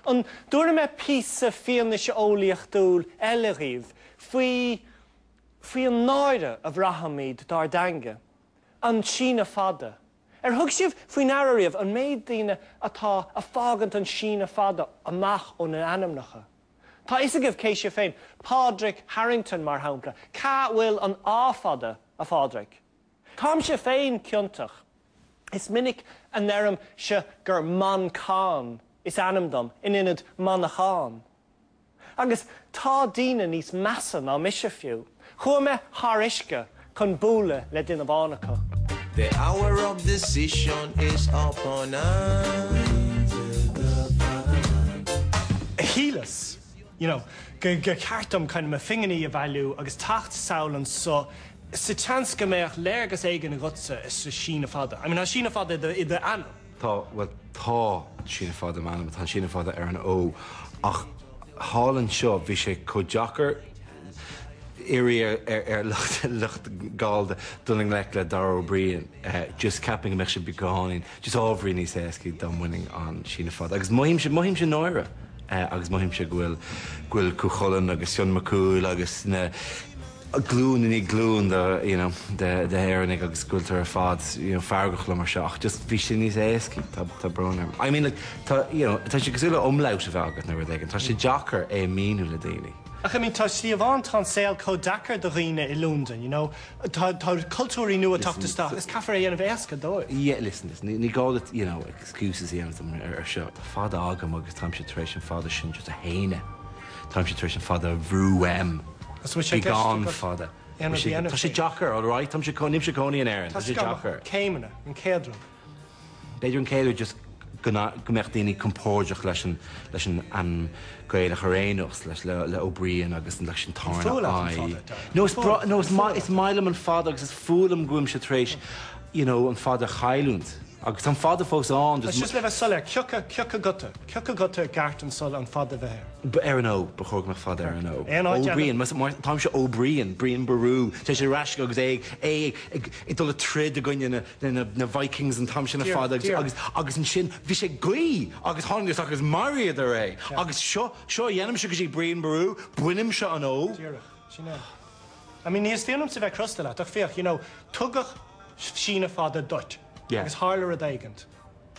An dtabharfaidh mé píosa fianaise eolaíochtúil eile dhaoibh faoi faoi an náire a bhraithimid dár dteanga? An síneadh fada. Ar thug sibh faoi ndeara riamh an méid daoine atá a fágaint an síneadh fada amach óna n-ainmneacha? Tá fhios agaibh cé sibh féin, Pádraig Harrington mar shampla, cá bhfuil an A fada, a Phádraig? Táimse féin ciontach. Is minic a ndeirimse gur Manchán is ainm dom in ionad Manachán. Agus tá daoine níos measa ná mise fiú. Chuaigh mé thar uisce chun bualadh le duine amháin acu. The hour of decision is upon us. Shíleas, you know, gur cheart dom kind of mo phinginí a bhailiú agus teacht sall anso sa tseans go mbeadh léargas éigin agatsa sa síneadh fada. I mean, tá síneadh fada i d'ainm. Tá, bhuel, tá síneadh fada i m'ainm, tá an síneadh fada ar an O, ach thall anseo bhí sé chomh deacair iarraidh ar lucht lucht Gallda dul i ngleic le Dara Ó Briain, just ceapaim go mbeadh sé beagáinín, just ábhairín níos éascaí dá mbainfinn an síneadh fada. Agus mothaímse, mothaímse náire agus mothaímse go bhfuil, go bhfuil Cú Chulainn agus Fionn Mac Cumhaill agus na, glúin i ndiaidh glúin de you know de de hÉireannaigh agus go bhfuiltear ar fad you know feargach liom ar seo ach just bhí sé níos éascaí tá tá brón orm. I mean like tá you know tá sé cosúil le umlaut a bheith agat nó rud éigin tá sé deacair é a mhíniú le daoine. Ach I mean tá slí amháin tá an saol chomh deacair do dhaoine i Londain you know tá tá cultúirí nua ag teacht isteach is caithfear é a dhéanamh éasca dóibh. Yeah listen listen ní ní gá duit you know excuses a dhéanamh dom ar ar seo. Tá fada agam agus táimse tar éis an fada sin just a shéanadh. Táimse tar éis an fada a bhrú uaim. Bí gan fada. Tá sé deacair, all right? Táimse, nílimse cónaí in Éirinn. Tá sé deacair. Céimeanna, an chéad rud. B'fhéidir an chéad rud just go go mbeadh daoine compordach leis an leis an ainm Gaelach ar aon nós, leis le le Ó Briain agus leis an tarna I. No, is breá, no, is maith, is maith liom an fada agus is fuath liom go bhfuilimse tar éis, you know, an fada a chailliúint. Agus tá an fada fós ann, just. Just le bheith soiléir, cioca, cioca guta, cioca guta i gceart anso an fada bheith air? Ar an O, ba chóir go mbeadh fada ar an O. Aon áit eile? Ó Briain, mar, mar, táimse Ó Briain, Brian Boru, tá sé ar ais agus é, é ag, ag dul ag troid i gcoinne na, na, na, na Vikings an t-am sin ar fad agus, agus, agus ansin bhí sé ag guí agus tháinig isteach agus mharaíodar é. Agus seo, seo a dhéanaimse go dtí Brian Boru, bainimse an O. Díreach, sin é. I mean, ní theastaíonn uaimse bheith crosta leat, ach féach, you know, tugadh síneadh fada duit. Yeah. Agus tharla rud éigint.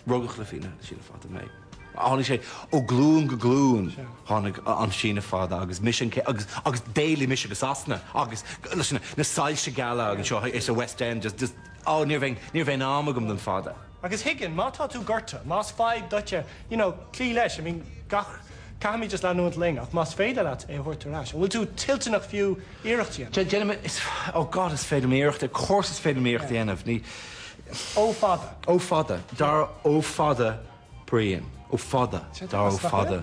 Rugadh le síneadh fada mé. Tháinig sé ó glúin go glúin, tháinig an síneadh fada agus mise an agus agus d'éalaigh mise go Sasana agus leis na na soilse geala anseo sa West End just just oh ní raibh aon ní raibh aon am agam don fada. Agus thuigfinn, má tá tú gortaithe, más fadhb duit é, you know, cloí leis, I mean, gach, caithfimid just leanúint linn, ach más féidir leat é a thabhairt ar ais, an bhfuil tú toilteanach fiú iarracht a dhéanamh? Déanaim, is, oh God, is féidir liom iarracht, of course is féidir liom iarracht a dhéanamh, ní. Ó fada. Ó fada. Dara Ó fada Briain. Ó fada. Dara Ó fada.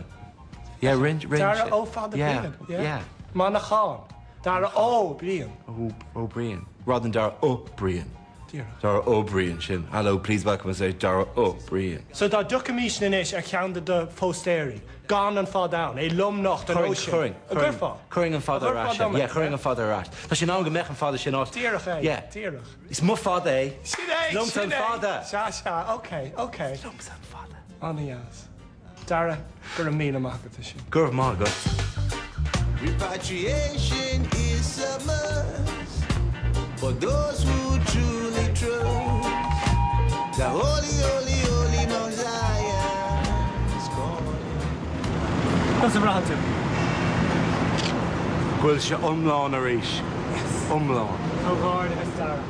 Yeah, rinne, rinne Dara Ó fada Briain. Yeah, yeah. Manachán. Dara Ó Briain. Ó, Ó Briain. Rather than Dara Ó Briain. Díreach. Dara Ó Briain, sin. Hello, please welcome us Dara Ó Briain. So dá dtiocfaimis anois ar cheann de do phóstaeirí, gan an fada ann, é lomnocht, an O sin. Chuirfinn, An gcuirfeá? Chuirfinn an fada ar ais. Yeah, chuirfinn an fada ar ais. Tá sé in am go mbeadh an fada sin off. Díreach é. Yeah. Díreach. Is mo fada é. Sin é! Liomsa an Sin é! fada! Sea, sea, ok, ok. Is liomsa an fada. An-dheas. Dara, go raibh míle maith agat as sin. Go raibh maith agat. Repatriation is a must for those who truly trust the holy, holy, holy Mount Zion is calling. Conas a bhraitheann tú? Go bhfuil sé iomlán arís. Yes. Iomlán. Comhghairdeas, Dara.